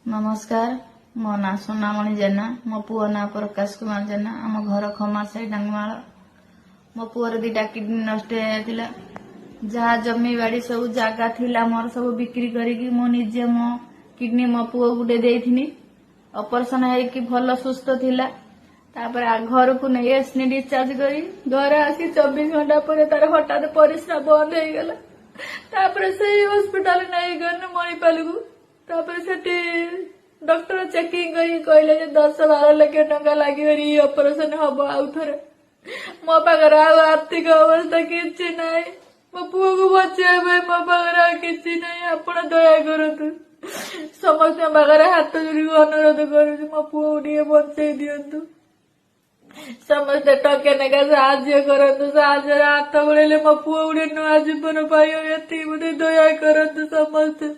ନମସ୍କାର, ମୋ ନାଁ ସୁନାମଣି ଜେନା, ମୋ ପୁଅ ନାଁ ପ୍ରକାଶ କୁମାର ଜେନା। ଆମ ଘର ଖମାସାହି, ଡାଙ୍ଗମାଳ। ମୋ ପୁଅର 2ଟା କିଡନୀ ନଷ୍ଟ ହେଇଯାଇଥିଲା। ଯାହା ଜମି ବାଡି ସବୁ ଜାଗା ଥିଲା ମୋର, ସବୁ ବିକ୍ରି କରିକି ମୁଁ ନିଜେ ମୋ କିଡନୀ ମୋ ପୁଅକୁ ଗୋଟେ ଦେଇଥିନି। ଅପରେସନ ହେଇକି ଭଲ ସୁସ୍ଥ ଥିଲା। ତାପରେ ଘରକୁ ନେଇ ଆସିନି, ଡିସଚାର୍ଜ କରି ଘରେ ଆସି 24 ଘଣ୍ଟା ପରେ ତାର ହଠାତ୍ ପରିସ୍ରା ବନ୍ଦ ହେଇଗଲା। ତାପରେ ସେଇ ହସ୍ପିଟାଲ ନେଇଗଲୁ ମଣିପାଲକୁ। ତାପରେ ସେଠି ଡକ୍ଟର ଚେକିଂ କରିକି କହିଲେ ଯେ 10-12 ଲକ୍ଷ ଟଙ୍କା ଲାଗିବ, ରି ଅପରେସନ ହବ ଆଉ ଥରେ। ମୋ ପାଖରେ ଆଉ ଆର୍ଥିକ ଅବସ୍ଥା କିଛି ନାହିଁ। ମୋ ପୁଅକୁ ବଞ୍ଚେଇବା ପାଇଁ ମୋ ପାଖରେ ଆଉ କିଛି ନାହିଁ। ଆପଣ ଦୟା କରନ୍ତୁ। ସମସ୍ତଙ୍କ ପାଖରେ ହାତ ଯୋଡ଼ିକି ଅନୁରୋଧ କରୁଛି, ମୋ ପୁଅକୁ ଟିକେ ବଞ୍ଚେଇ ଦିଅନ୍ତୁ। ସମସ୍ତେ ଟଙ୍କେ ଲେଖା ସାହାଯ୍ୟ କରନ୍ତୁ। ସାହାଯ୍ୟର ହାତ ବଢେଇଲେ ମୋ ପୁଅ ଗୋଟେ ନୂଆ ଜୀବନ ପାଇବ। ଏତିକି ମୋତେ ଦୟା କରନ୍ତୁ ସମସ୍ତେ।